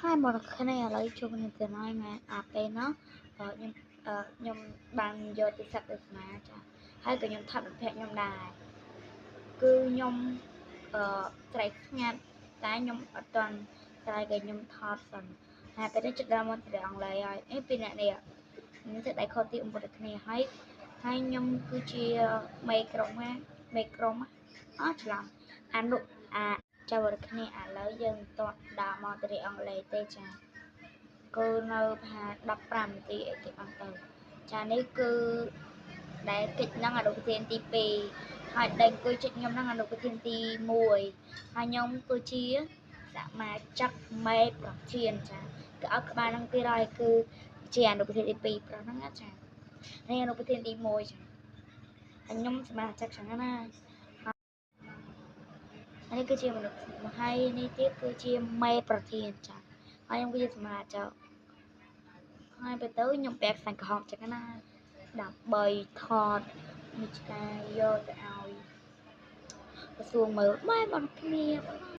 ហើយមកគ្នាឥឡូវជួបគ្នាទៅហើយម៉ែអាពេលនោះខ្ញុំខ្ញុំបានយកទូរស័ព្ទទៅស្មាចាហើយក៏ខ្ញុំថតមិត្តភក្តិខ្ញុំដែរគឺខ្ញុំអឺស្រែកស្ងាត់តែខ្ញុំអត់ទាន់ស្រែកក៏ខ្ញុំថតសិនហើយពេលនេះចិត្តដល់មកទៅអង់គ្លេសហើយអេពីអ្នកនេះខ្ញុំធ្វើដៃខុសទីអំពុតគ្នាហើយហើយខ្ញុំគឺជាមេក្រុមណាមេក្រុមអត់ច្រឡំអនុអាចវរគ្នាឥឡូវយើងមិនទាន់ដល់មកទៅអង់គ្លេសទេចាគឺនៅប្រហែល15នាទីអីគេអស់ទៅចានេះគឺដែលកិច្ចហ្នឹងអនុប្រធានទី2ហើយដេញអង្គុយចិត្តខ្ញុំហ្នឹងអនុប្រធានទី1ហើយខ្ញុំគឺជាសមាជិកមេប្រធានចាគឺឲ្យក្បាលហ្នឹងទៀតហើយគឺជាអនុប្រធានទី2ប្រុសហ្នឹងណាចានេះអនុប្រធានទី1ចាហើយខ្ញុំសមាជិកចឹងណានេះគឺជាមនុស្សហើយនេះទៀតគឺជាមេប្រធានចាហើយខ្ញុំគឺជាសមាជិកហើយទៅទៅខ្ញុំពាក់ខ្សែក្រហមចឹងណាដើម្បីថតមួយឆ្កែយកទៅឲ្យក្រសួងមើលម៉ែបងគ្នា។